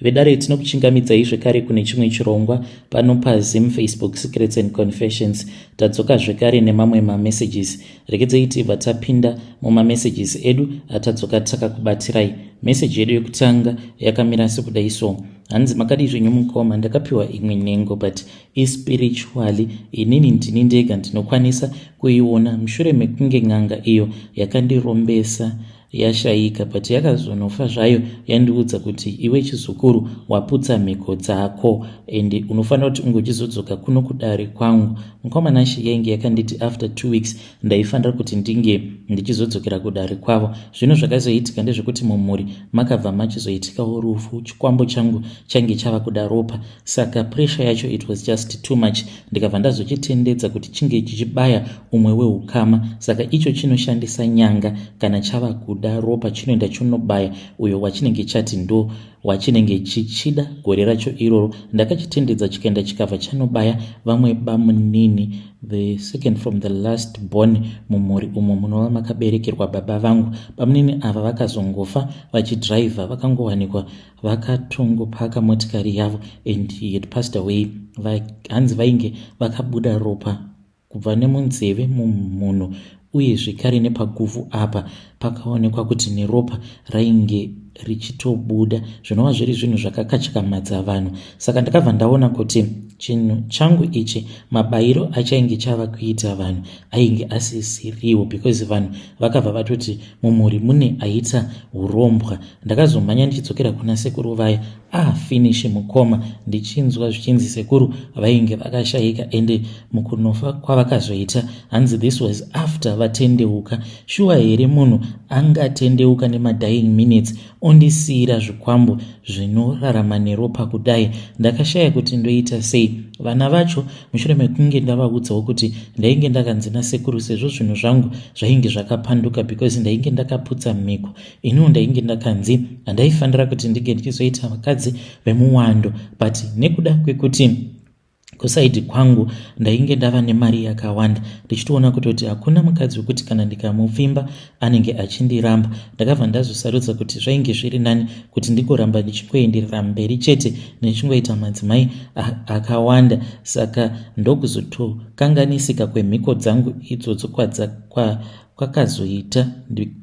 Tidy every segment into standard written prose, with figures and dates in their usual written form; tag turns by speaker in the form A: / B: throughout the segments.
A: Vedare tinokuchingamidzai zvekare kune chimwe chirongwa pano paZim Facebook Secrets and Confessions. Tadzoka zvekare nemamwe mamessages. Regedzei tibva tapinda mumamessages edu atadzoka takakubatirai. Message yedu yekutanga yakamira sekudai so. Hanzi makadii zvenyu mukoma, ndakapiwa imwe nhengo but ispiritually inini ndini ndega ndinokwanisa kuiona mushure mekunge n'anga iyo yakandirombesa yashaika but yakazonofa zvayo yandiudza kuti iwe chizukuru waputsa mhiko dzako and unofanira kuti unge uchizodzoka kuno kudare kwangu. Mukoma Nashe yainge yakanditi after 2 weeks ndaifanira kuti ndinge ndichizodzokera kudare kwavo. Zvino zvakazoitika ndezvekuti mumhuri makabva machizoitikawo rufu. Chikwambo changu change chava kuda ropa, saka pressure yacho, it was just too much. Ndikabva ndazochitendedza kuti chinge chichibaya umwe weukama. Saka icho chinoshandisa nyanga. Kana chava kuda ropa, chinoenda chonobaya uyo wachinenge chati ndo wachinenge chichida gore racho iroro. Ndakachitendedza chikaenda, chikabva chanobaya vamwe bamunini, the second from the last born mumhuri umo munova makaberekerwa baba vangu. Bamunini ava vakazongofa vachidhiraivha. Vakangowanikwa vakatongopaka motikari yavo and he had passed away. Hanzi vainge vakabuda ropa kubva nemunzeve, mumhuno uye zvekare nepaguvhu apa. Pakaonekwa kuti neropa rainge richitobuda, zvinova zviri zvinhu zvakakatyamadza vanhu. Saka ndakabva ndaona kuti chinhu changu ichi, mabayiro achainge chava kuita vanhu ainge asisiriwo, because vanhu vakabva vatoti mumhuri mune aita urombwa. Ndakazomhanya ndichidzokera kuna sekuru vaya. Afinish mukoma, ndichinzwa zvichinzi sekuru vainge vakashayika, ende mukunofa kwavakazoita, hanzi this was after vatendeuka. Shuwa here munhu angatendeuka nemadying minutes ondisiyira zvikwambo zvinorarama neropa kudai? Ndakashaya kuti ndoita sei. Vana vacho, mushure mekunge ndavaudzawo kuti ndainge ndakanzi nasekuru, sezvo zvinhu zvangu zvainge zvakapanduka because ndainge ndakaputsa mhiko, iniwo ndainge ndakanzi handaifanira kuti ndinge ndichizoita vakadzi vemuwando, but nekuda kwekuti kuside kwangu ndainge ndava nemari yakawanda, ndichitoona kutoti hakuna mukadzi wekuti kana ndikamupfimba anenge achindiramba, ndakabva ndazosarudza kuti zvainge zviri nani kuti ndigoramba ndichingoenderera mberi chete ndichingoita madzimai akawanda. Saka ndokuzotokanganisika kwemhiko dzangu idzodzo kwakazoita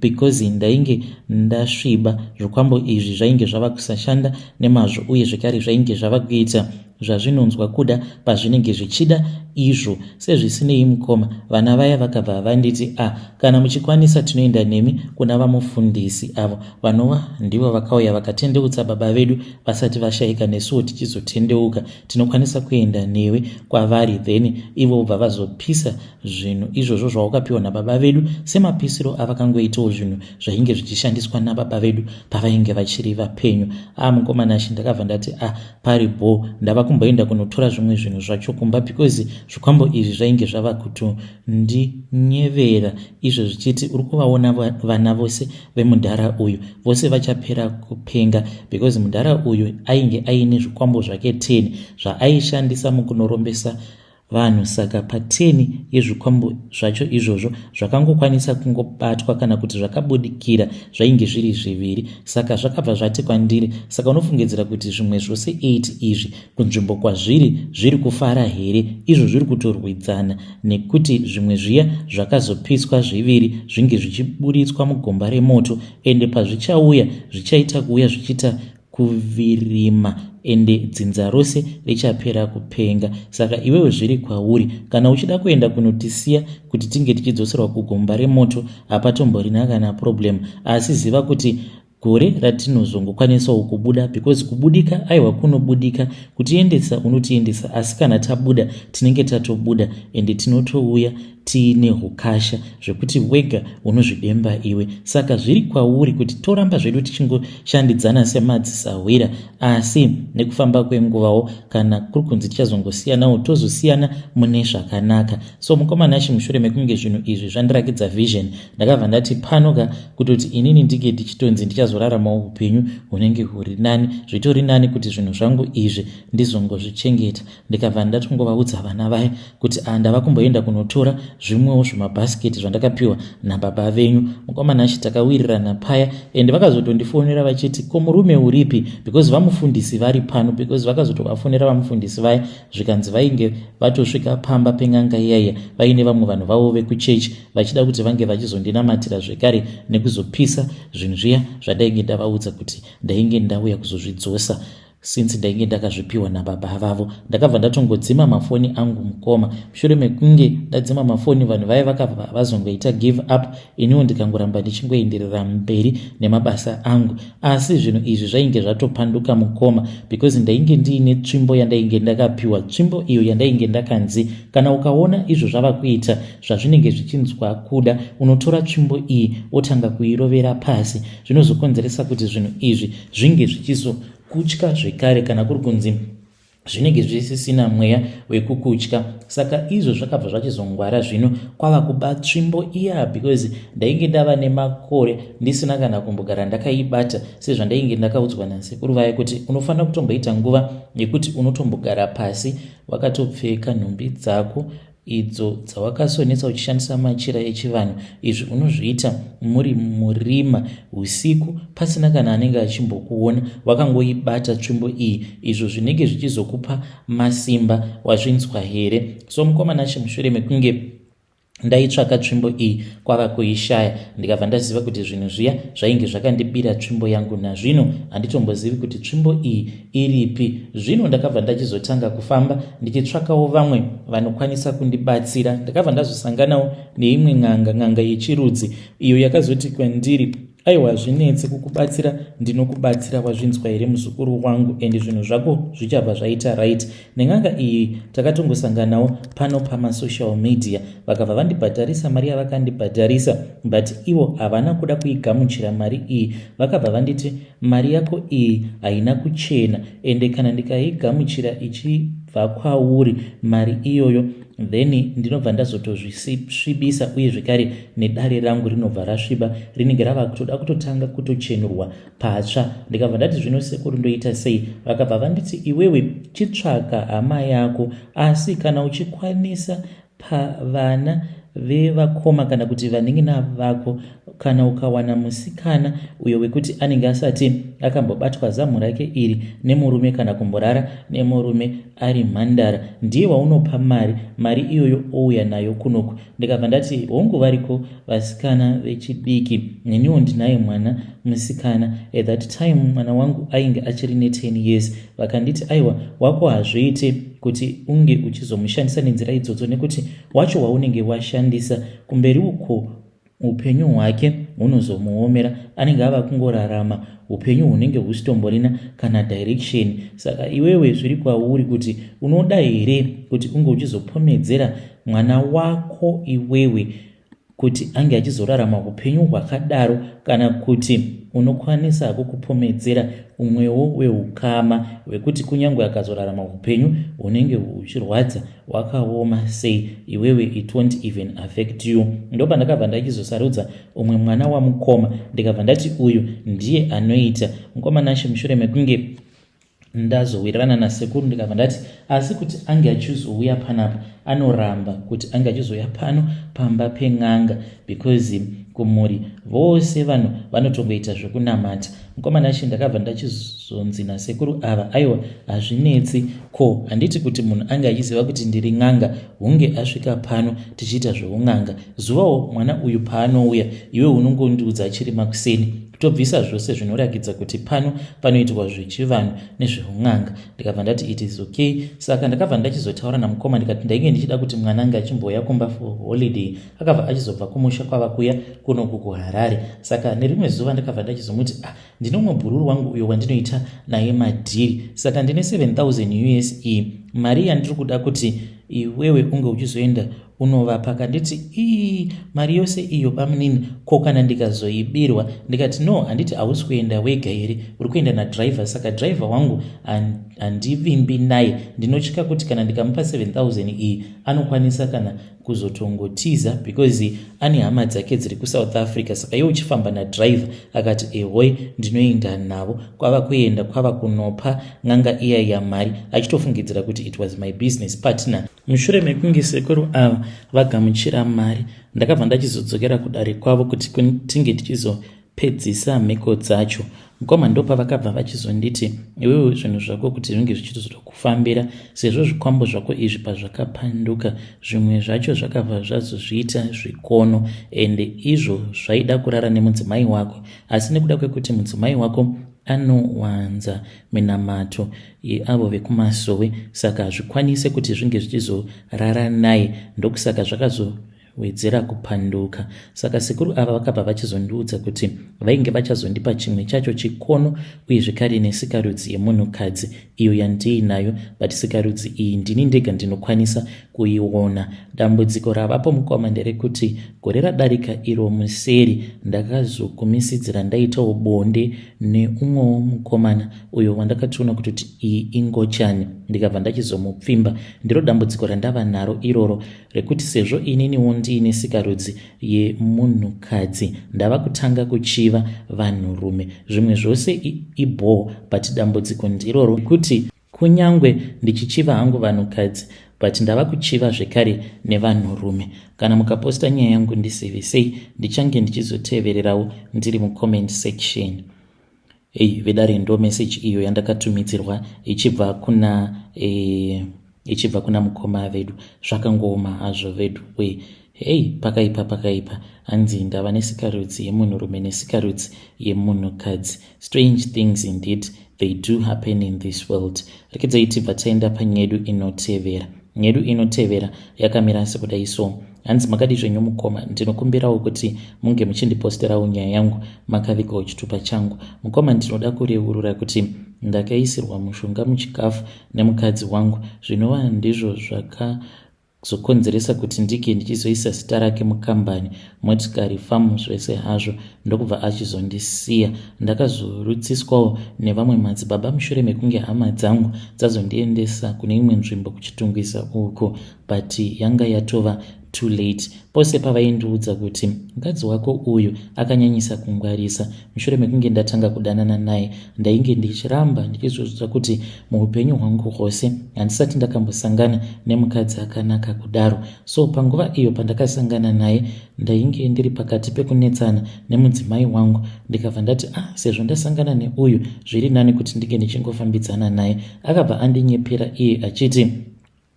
A: because ndainge ndasviba. Zvikwambo izvi zvainge zvava kusashanda nemazvo, uye zvekare zvainge zvava kuita zvazvinonzwa kuda pazvinenge zvichida izvo. Sezvisinei mukoma, vana vaya vakabva vanditi, "A, kana muchikwanisa, tinoenda nemi kuna vamufundisi avo vanova ndivo vakauya vakatendeutsa baba vedu vasati vashayika. Nesuwo tichizotendeuka, tinokwanisa kuenda newe kwavari, then ivo bva vazopisa zvinhu izvozvo zvawakapiwa nababa vedu, semapisiro avakangoitawo zvinhu zvainge zvichishandiswa nababa vedu pavainge vachiri vapenyu." A, mukoma Nashe, ndakabva ndati, "A, pari bho, ndava kumboenda kunotora zvimwe zvinhu zvacho kumba," because zvikwambo izvi zvainge zvava kutondinyevera izvo zvichiti, "Uri kuvaona vana vose vemudhara uyu vose vachapera kupenga," because mudhara uyu ainge aine zvikwambo zvake 10 zvaaishandisa mukunorombesa vanhu. Saka pa10 yezvikwambo zvacho izvozvo, zvakangokwanisa kungobatwa kana kuti zvakabudikira zvainge zviri zviviri. Saka zvakabva zvati kwandiri, "Saka unofungidzira kuti zvimwe zvose 8 izvi kunzvimbo kwazviri zviri kufara here, izvo zviri kutorwidzana nekuti zvimwe zviya zvakazopiswa zviviri zvinge zvichiburitswa mugomba remoto, ende pazvichauya zvichaita kuuya zvichiita kuvirima, ende dzinza rose richapera kupenga. Saka iwewe zviri kwauri. Kana uchida kuenda kunotisiya kuti tinge tichidzoserwa kugomba remoto, hapatomborina kana problem. Asi ziva kuti gore ratinozongokwanisawo kubuda, because kubudika, aiwa, kunobudika. Kutiendesa unotiendesa, asi kana tabuda tinenge tatobuda, ende tinotouya tiine ukasha zvekuti wega unozvidemba iwe. Saka zviri kwauri kuti toramba zvedu tichingoshandidzana semadzisahwira, asi nekufamba kwenguvawo, kana kuri kunzi tichazongosiyanawo, tozosiyana mune zvakanaka." So mukoma Nashe, mushure mekunge zvinhu izvi zvandirakidza vision, ndakabva ndati pano ka, kutoti inini ndinge ndichitonzi ndichazoraramawo upenyu hunenge huri nani, zvitori nani kuti zvinhu zvangu izvi ndizongozvichengeta. Ndikabva ndatongovaudza vana vaya kuti, "A, ndava kumboenda kunotora zvimwewo zvimabhasiketi zvandakapiwa nababa venyu. Mukoma Nashe, takawirirana paya and vakazotondifonera vachiti, "Ko murume uripi?" Because vamufundisi vari pano, because vakazotovafonera vamufundisi vaya, zvikanzi vainge vatosvika pamba pen'anga iyaiya vaine vamwe vanhu vavo vekuchechi, vachida kuti vange vachizondinamatira zvekare nekuzopisa zvinhu zviya zvandainge ndavaudza kuti ndainge ndauya kuzozvidzosa, since ndainge ndakazvipiwa nababa vavo. Ndakabva ndatongodzima mafoni angu, mukoma. Mushure mekunge ndadzima mafoni, vanhu vaya vakabva vazongoita give up, iniwo ndikangoramba ndichingoenderera mberi nemabasa angu. Asi zvinhu izvi zvainge zvatopanduka, mukoma, because ndainge ndiine tsvimbo yandainge ndakapiwa, tsvimbo iyo yandainge ndakanzi kana ukaona izvo zvava kuita zvazvinenge zvichinzwa kuda, unotora tsvimbo iyi wotanga kuirovera pasi, zvinozokonzeresa kuti zvinhu izvi zvinge zvichizokutya zvekare, kana kuri kunzi zvinenge zvisisina mweya wekukutya. Saka izvo zvakabva zvachizongwara zvino kwava kuba tsvimbo iya, because ndainge ndava nemakore ndisina kana kumbogara ndakaibata, sezvandainge ndakaudzwa nasekuru vaya kuti unofanira kutomboita nguva yekuti unotombogara pasi wakatopfeka nhumbi dzako idzo dzawakasonesa uchishandisa machira echivanhu. Izvi unozviita muri murima usiku, pasina kana anenge achimbokuona, wakangoibata tsvimbo iyi, izvo zvinenge zvichizokupa masimba. Wazvinzwa here? So mukoma Nashe, mushure mekunge ndaitsvaka tsvimbo iyi kwava kuishaya, ndikabva ndaziva kuti zvinhu zviya zvainge zvakandibira tsvimbo yangu. Nazvino handitombozivi kuti tsvimbo iyi iripi. Zvino ndakabva ndachizotanga kufamba ndichitsvakawo vamwe vanokwanisa kundibatsira. Ndakabva ndazosanganawo neimwe n'anga, n'anga yechirudzi, iyo yakazoti kwandiri, "Aiwa, zvinetse kukubatsira, ndinokubatsira. Wazvinzwa here, muzukuru wangu? And zvinhu zvako zvichabva zvaita right." Nen'anga iyi takatongosanganawo pano pamasocial media. Vakabva vandibhadharisa mari yavakandibhadharisa, but ivo havana kuda kuigamuchira mari iyi. Vakabva vanditi, "Mari yako iyi haina kuchena, ende kana ndikaigamuchira ichibva kwauri mari iyoyo, then ndinobva ndazotozvisvibisa, uye zvekare nedare rangu rinobva rasviba, rinenge rava kutoda kutotanga kutochenurwa patsva." Ndikabva ndati, "Zvino sekuru, ndoita sei?" Vakabva vanditi, "Iwewe chitsvaka hama yako, asi kana uchikwanisa pavana vevakoma kana kuti vanin'ina vako, kana ukawana musikana uyo wekuti anenge asati akambobatwa zamu rake iri nemurume kana kumborara nemurume ari mhandara, ndiye waunopa mari. Mari iyoyo ouya nayo kunoku." Ndikabva ndati, "Hongu, variko vasikana vechidiki, neniwo ndinaye mwana musikana." At that time mwana wangu ainge achiri ne10 years. Vakanditi, "Aiwa, wako hazviite kuti unge uchizomushandisa nenzira idzodzo, nekuti wacho waunenge washandisa kumberi uko upenyu hwake hunozomuomera, anenge ava kungorarama upenyu hunenge husitomborina kana direction. Saka iwewe zviri kwauri kuti unoda here kuti unge uchizopomedzera mwana wako iwewe kuti ange achizorarama upenyu hwakadaro, kana kuti unokwanisa hako kupomedzera umwewo weukama hwekuti kunyange akazorarama upenyu hunenge huchirwadza hwakaoma sei, iwewe it won't even affect you?" Ndopandakabva ndachizosarudza umwe mwana wamukoma, ndikabva ndati uyu ndiye anoita. Mukoma Nashe, mushure mekunge ndazowirirana nasekuru, ndikabva ndati asi kuti ange achizouya panapa, anoramba kuti ange achizouya pano pamba pen'anga, because kumhuri vose vanhu vanotongoita zvekunamata. Mukoma Nashe, ndakabva ndachizonzi nasekuru ava, "Aiwa, hazvinetsi. Ko handiti kuti munhu ange achiziva kuti ndiri n'anga, hunge asvika pano tichiita zveun'anga. Zuvawo mwana uyu paanouya, iwe unongondiudza achiri makuseni, tobvisa zvose zvinorakidza kuti pano panoitwa zvechivanhu nezveun'anga." Ndikabva ndati, "It is okay." Saka ndakabva ndachizotaura namukoma, ndikati ndainge ndichida kuti mwana ange achimbouya kumba for holiday. Akabva achizobva kumusha kwava kuya kunoku kuHarare. Saka nerimwe zuva ndakabva ndachizomuti, "Ah, ndinomwe bhururu wangu uyo wandinoita naye madhiri, saka ndine 7000 US mari yandiri kuda kuti iwewe unge uchizoenda unovapa." Kanditi, "Ii, mari yose iyo bamunini? Ko kana ndikazoibirwa?" Ndikati, "No, handiti hausi kuenda wega here? Uri kuenda nadriver. Saka driver wangu handivimbi naye, ndinotya kuti kana ndikamupa 7000 iyi, anokwanisa kana Kuzotongotiza because ane hama dzake dziri kuSouth Africa, saka iye uchifamba nadriver. Akati, "Ehoi, ndinoenda navo." Kwava kuenda, kwava kunopa n'anga iya yamari, achitofungidzira kuti it was my business partner. Mushure mekunge sekuru ava vagamuchira mari, ndakabva ndachizodzokera kudare kwavo kuti tinge tichizopedzisa mhiko dzacho. Mukoma, ndopavakabva vachizonditi, "Iwewe, zvinhu zvako kuti zvinge zvichizokufambira, sezvo zvikwambo zvako izvi pazvakapanduka, zvimwe zvacho zvakabva zvazozviita zvikono, ende izvo zvaida kurara nemudzimai wako, asi nekuda kwekuti mudzimai wako anowanza minamato yeavo vekumasowe, saka hazvikwanise kuti zvinge zvichizorara naye. Ndokusaka zvakazowedzera kupanduka." Saka sekuru ava vakabva vachizondiudza kuti vainge vachazondipa chimwe chacho chikono, uye zvekare nesikarudzi yemunhukadzi iyo yandiinayo, but sikarudzi iyi ndini ndega ndinokwanisa kuiona. Dambudziko ravapo, mukoma, nderekuti gore radarika iro museri ndakazogumisidzira ndaitawo bonde neumwewo mukomana uyo wandakatoona kutoti iyi ingochani, ndikabva ndachizomupfimba. Ndiro dambudziko randava naro iroro, rekuti sezvo ininiwo ndiine sikarudzi yemunhukadzi, ndava kutanga kuchiva vanhurume. Zvimwe zvose ibho, but dambudziko ndiroro kuti kunyangwe ndichichiva hangu vanhukadzi, but ndava kuchiva zvekare nevanhurume. Kana mukaposta nyaya yangu, ndizivisei, ndichange ndichizotevererawo ndiri mucomment section." Ei vedare, ndo message iyo yandakatumidzirwa ichibva kuna mukoma vedu. Zvakangooma hazvo vedu we. Hei, pakaipa, pakaipa. Hanzi ndava nesikarudzi yemunhurume nesikarudzi yemunhukadzi. Strange things indeed, they do happen in this world. Rekedzai tibva taenda panyedu inotevera. Nyedu inotevera yakamira sekudai so. Hanzi, "Makadi zvenyu mukoma? Ndinokumbirawo kuti munge muchindiposterawo nyaya yangu makavigawo chitupa changu. Mukoma, ndinoda kureurura kuti ndakaisirwa mushonga muchikafu nemukadzi wangu, zvinova ndizvo zvakazokonzeresa kuti ndike ndichizoisa zita rake mukambani, motikari, famu, zvese hazvo, ndokubva achizondisiya. Ndakazorutsiswawo nevamwe madzibaba mushure mekunge hama dzangu dzazondiendesa kune imwe nzvimbo kuChitungwiza uko, but yanga yatova too late. Pose pavaindiudza kuti mukadzi wako uyu akanyanyisa kungwarisa, mushure mekunge ndatanga kudanana naye, ndainge ndichiramba ndichizozvidza kuti muupenyu hwangu hwose handisati ndakambosangana nemukadzi akanaka kudaro. So panguva iyo pandakasangana naye, ndainge ndiri pakati pekunetsana nemudzimai wangu, ndikabva ndati, 'Ah, sezvo ndasangana neuyu, zviri nani kuti ndinge ndichingofambidzana naye.' Akabva andinyepera iye achiti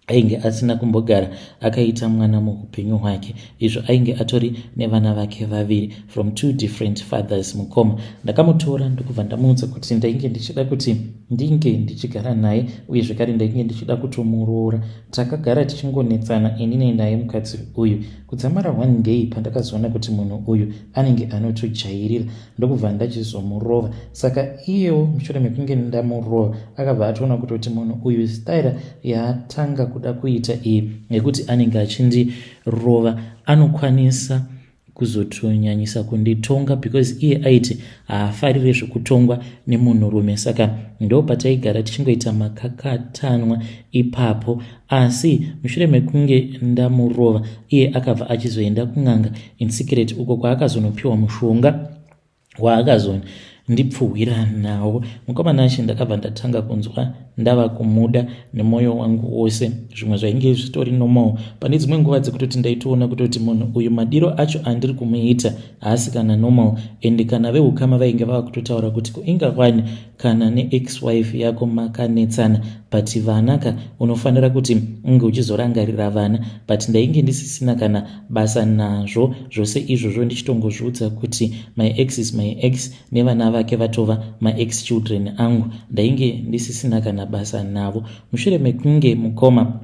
A: ainge asina kumbogara akaita mwana muupenyu hwake, izvo ainge atori nevana vake vaviri from two different fathers. Mukoma, ndakamutora ndokubva ndamuudza kuti ndainge ndichida kuti ndinge ndichigara naye, uye zvekare ndainge ndichida kutomuroora. Takagara tichingonetsana inini naye mukadzi uyu, kudzamara one day pandakazoona kuti munhu uyu anenge anotojairira, ndokubva ndachizomurova. Saka iyewo mushure mekunge ndamurova, akabva atoona kutoti munhu uyu staira yaatanga kuda kuita iyi nekuti anenge achindirova, anokwanisa kuzotonyanyisa kunditonga, because iye aiti haafarire zvekutongwa nemunhurume. Saka ndo pataigara tichingoita makakatanwa ipapo. Asi mushure mekunge ndamurova, iye akabva achizoenda kun'anga in secret, uko kwaakazonopiwa mushonga waakazondipfuhwira nawo. Mukomana achi, ndakabva ndatanga kunzwa ndava kumuda nemwoyo wangu wose. Zvimwe zvainge zvitori normal. Pane dzimwe nguva dzekutoti ndaitoona kutoti munhu uyu madiro acho andiri kumuita haasi kana normal, ende kana veukama vainge vava kutotaura kuti kuinga kwani kana neex wife yako makanetsana, but vana ka, unofanira kuti unge uchizorangarira vana. But ndainge ndisisina kana basa nazvo zvose izvozvo, ndichitongozviudza kuti my ex is my ex, nevana vake vatova maex children angu. Ndainge ndisisina kana basa navo. Mushure mekunge, mukoma,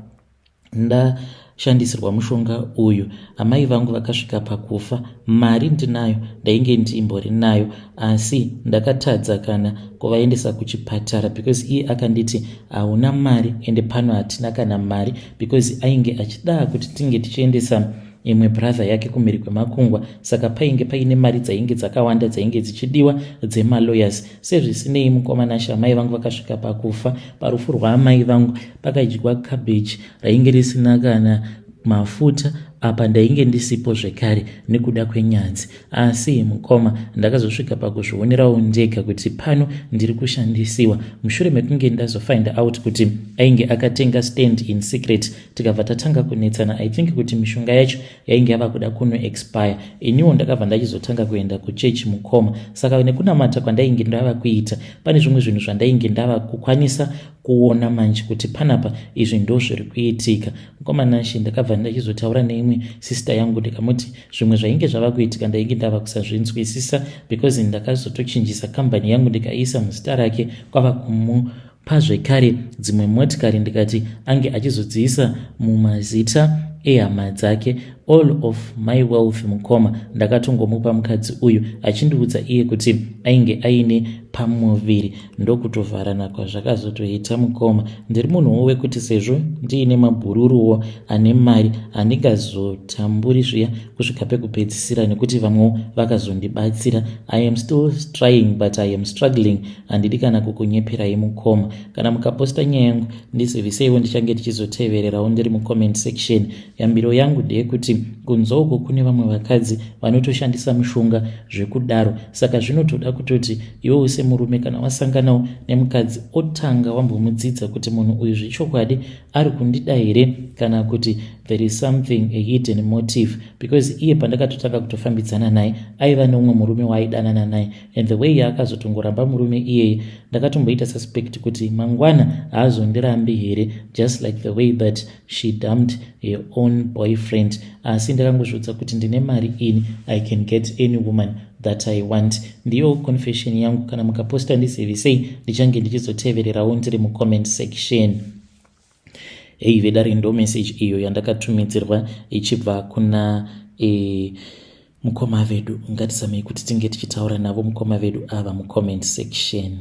A: ndashandisirwa mushonga uyu, amai vangu vakasvika pakufa. Mari ndinayo, ndainge ndimbori nayo, asi ndakatadza kana kuvaendesa kuchipatara because iye akanditi, 'Hauna mari, ende pano hatina kana mari,' because ainge achida kuti tinge tichiendesa imwe brother yake kumhiri kwemakungwa, saka painge paine mari dzainge dzakawanda dzainge dzichidiwa dzemalawyers. Sezvisinei, mukomana, amai vangu vakasvika pakufa. Parufu rwaamai vangu pakadyiwa cabbage rainge risina kana mafuta. Apa ndainge ndisipo zvekare nekuda kwenyadzi. Asi mukoma, ndakazosvika pakuzvionerawo ndega kuti pano ndiri kushandisiwa. Mushure mekunge ndazofind out kuti ainge akatenga stand in secret, tikabva tatanga kunetsana. I think kuti mishonga yacho yainge yava kuda kuno expire. Iniwo ndakabva ndachizotanga kuenda kuchechi, mukoma. Saka nekunamata kwandainge ndava kuita, pane zvimwe zvinhu zvandainge ndava kukwanisa kuona manje kuti panapa izvi ndo zviri kuitika. Mukoma Nashe, ndakabva ndachizotaura neimwe sister yangu, ndikamuti zvimwe zvainge zvava kuitika ndainge ndava kusazvinzwisisa, because ndakazotochinjisa kambani yangu, ndikaisa muzita rake, kwava kumupa zvekare dzimwe motikari, ndikati ange achizodziisa mumazita ehama dzake. All of my wealth, mukoma, ndakatongomupa mukadzi uyu, achindiudza iye kuti ainge aine pamuviri. Ndokutovharana kwazvakazotoita, mukoma. Ndiri munhuwo wekuti sezvo ndiine mabhururuwo ane mari, handingazotamburi zviya kusvika pekupedzisira, nekuti vamwewo vakazondibatsira. I am still trying, but I am struggling. Handidi kana kukunyeperai, mukoma. Kana mukaposta nyaya yangu, ndiziviseiwo, ndichange ndichizotevererawo ndiri mucomment section. Yambiro yangu ndeyekuti kunze uko kune vamwe vakadzi vanotoshandisa mushonga zvekudaro. Saka zvinotoda kutoti iwewo semurume, kana wasanganawo nemukadzi, otanga wambomudzidza kuti munhu uyu zvechokwadi ari kundida here, kana kuti there is something, a hidden motive. Because iye pandakatotanga kutofambidzana naye, aiva neumwe murume waaidanana naye, and the way yaakazotongoramba murume iyeye, ndakatomboita suspect kuti mangwana haazondirambi here, just like the way that she dumped her own boyfriend. Asi ndakangozviudza kuti ndine mari ini, I can get any woman that I want. Ndiyo confession yangu. Kana mukaposta, ndizivisei, ndichange ndichizotevererawo ndiri mucomment section. Hei vedare, ndo message iyo yandakatumidzirwa ichibva kuna mukoma vedu. Ngatizamei kuti tinge tichitaura navo mukoma vedu ava mucomment section.